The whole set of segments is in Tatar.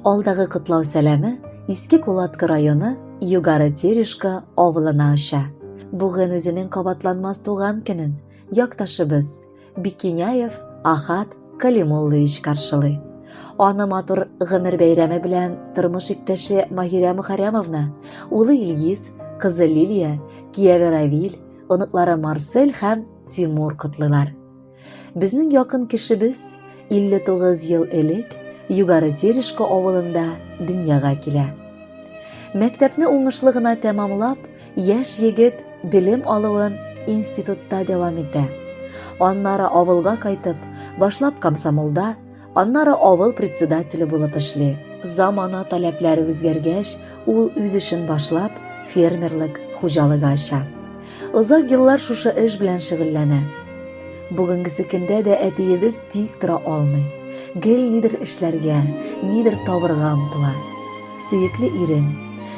Алдагы котлау сәламе Иске Кулатка районы Югары Терешка авылына оча. Бүген үзенең кабатланмас туган көнен якташыбыз Бикиняев Ахат Калимуллович каршылый. Аны матур гомер бәйрәме белән тормыш иптәше Маһирә Мөхәррәмовна, улы Илгиз, кызы Лилия, кияве Равил, оныклары Марсель һәм Тимур котлыйлар. Безнең якын кешебез 59 ел элек Югары Терешка авылында дөньяга килә. Мәктәпне уңышлы гына тәмамлап, яшь егет белем алуын институтта дәвам итә. Аннары авылга кайтып, башлап комсомолда, аннары авыл председателе булып эшли. Замана таләпләре үзгәргәч, ул үз эшен башлап, фермерлык хуҗалыгы ача. Озак еллар шушы эш белән шөгыльләнә. Бүгенгесе көндә дә әтиебез тик тора алмый. Гел нидер эшләргә, нидер табырга омтыла. Сөекле ирем,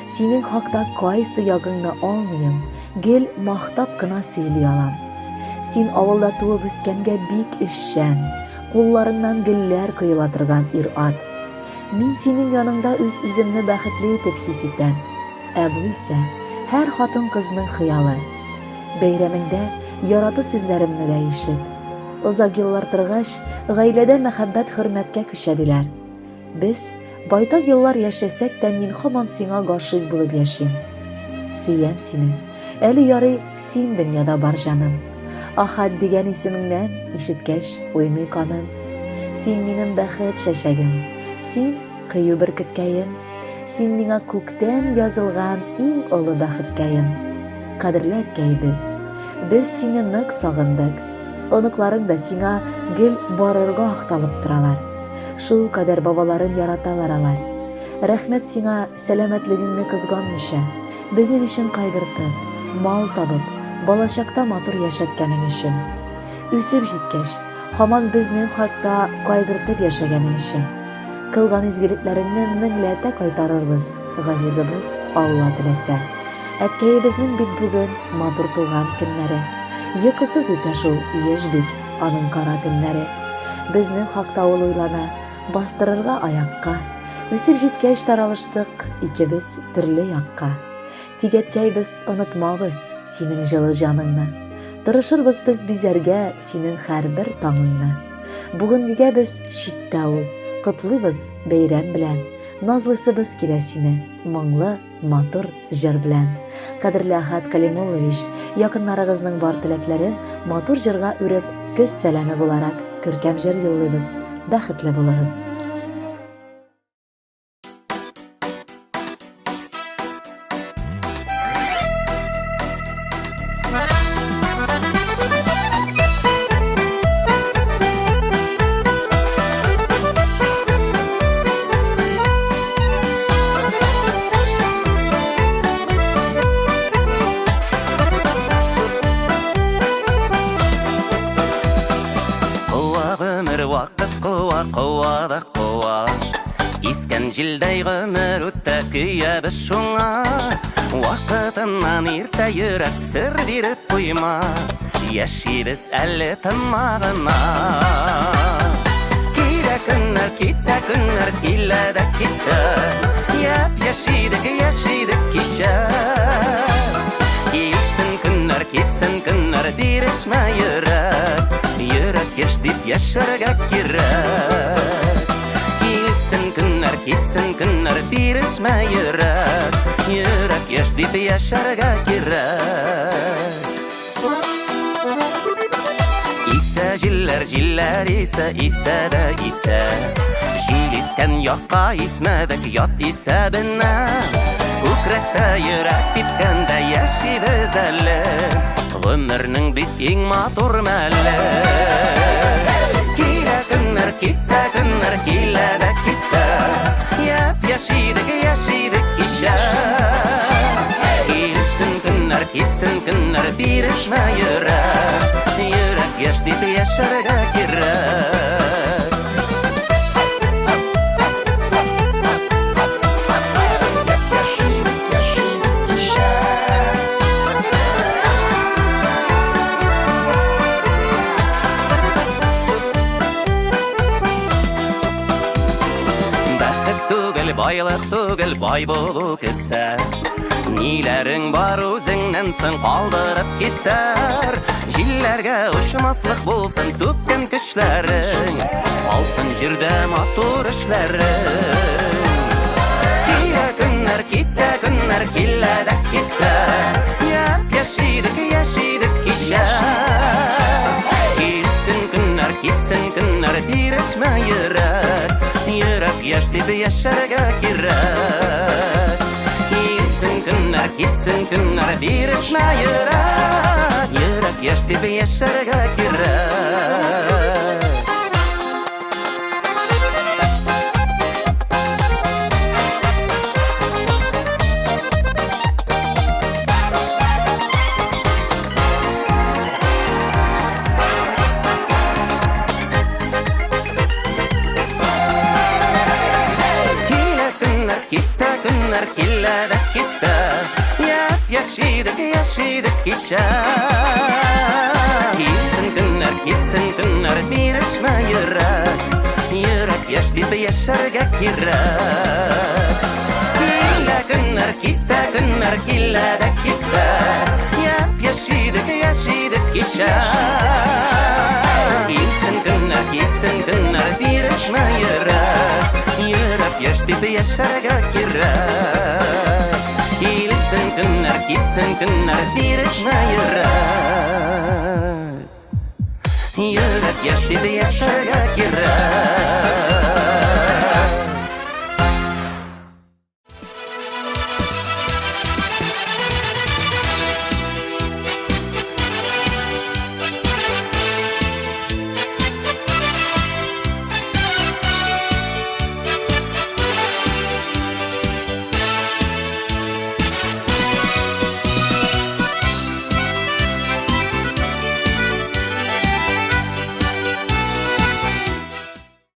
синең хакта кайсы ягыңны алмыйм, гел мактап кына сөйли алам. Син авылда туып үскәнгә бик эшчән, кулларыңнан гөлләр коела торган ир-ат. Мин синең яныңда үз-үземне бәхетле итеп хис итәм. Ә бу исә һәр хатын-кызның хыялы. Бәйрәмеңдә ярату сүзләремне дә ишет. Озак еллар торгач, гаиләдә мәхәббәт хөрмәткә күчә диләр. Без байтак еллар яшәсәк тә, мин һаман сиңа гашыйк булып яшим. Сөям сине. Әле ярый син дөньяда бар, җаным. Ахат дигән исемеңнән ишеткәч, уйный каным. Син минем бәхет чәчәгем. Син кыю бөркеткәем. Син миңа күктән язылган иң олы бәхеткәем. Кадерле әткәебез, без сине нык сагындык. Оныкларың да сиңа гел барырга ахталып торалар. Шул кадәр бабаларын яраталар алар. Рәхмәт сиңа сәламәтлегеңне кызганмыйча, безнең өчен кайгыртып, мал табып, балачакта матур яшәткәнең өчен. Үсеп җиткәч, һаман безнең хакта кайгыртып яшәгәнең өчен. Кылган изгелекләреңне меңләтә кайтарырбыз, газизыбыз, Алла теләсә. Әткәебезнең бит бүген матур туган көннәре. Йокысыз үтә шул еш бит аның кара төннәре. Безнең хакта ул уйлана, бастырырга аякка. Үсеп җиткәч таралыштык икебез төрле якка. Тик әткәй без онытмабыз синең җылы җаныңны. Тырышырбыз без бизәргә синең һәрбер таңыңны. Бүгенгегә без читтә ул, котлыйбыз бәйрәм белән. Назлыйсыбыз килә сине, моңлы, матур җыр белән. Кадерле Ахат Калимуллович, якыннарыгызның бар теләкләрен матур җырга үреп, көз сәламе буларак күркәм җыр юллыйбыз. Бәхетле булыгыз! Вакыт куа, куа да куа. Искән җилдәй гомер үтә, көябез шуңа. Вакытыннан иртә йөрәк сер биреп куйма. Яшибез әле тынма гына. Килә көннәр, китә көннәр, килә дә китә. Яп яшидек, яшидек кичә. Килсен көннәр, китсен көннәр, бирешмә йөрәк. Йөрәк яшь дип яшәргә кирәк. Килсен көннәр, китсен көннәр, бирешмә йөрәк. Йөрәк яшь дип яшәргә кирәк. Исә җилләр, җилләр исә, исә дә исә. Җил искән якка исмәдек, ят исәбенә. Күкрәктә йөрәк типкәндә яшибез әле. Гомернең бит иң матур мәле. Килә көннәр, китә көннәр, килә дә китә. Яп яшидек, яшидек кичә. Килсен көннәр, китсен көннәр, бирешмә йөрәк. Йөрәк яшь дип яшәргә кирәк. Бәхет түгел Байлык түгел, бай булу кесә. Ниләрең бар үзеңнән соң калдырып китәр. Җилләргә очмаслык булсын түккән көчләрең. Калсын җирдә матур эшләрең. Килә көннәр, китә көннәр, килә дә китә. Яп-яшь идек, яшь идек кичә. Килсен көннәр, китсен көннәр, бирешмә йөрәк. Йөрәк яшь дип яшәргә кирәк. Килсен көннәр, китсен көннәр, бирешмә йөрәк. Йөрәк яшь дип яшәргә кирәк. Килә көннәр, китә көннәр, килә дә китә. Яп-яшь идек, яшь идек кичә. Килсен көннәр, китсен көннәр, бирешмә йөрәк. Йөрәк яшь дип яшәргә кирәк. Килә көннәр, китә көннәр, килә дә китә. Яп-яшь идек, яшь идек кичә. Килсен көннәр, китсен көннәр, бирешмә йөрәк. Йөрәк яшь дип яшәргә кирәк. Килсен көннәр, китсен көннәр, бирешмә йөрәк. Йөрәк яшь дип яшәргә кирәк.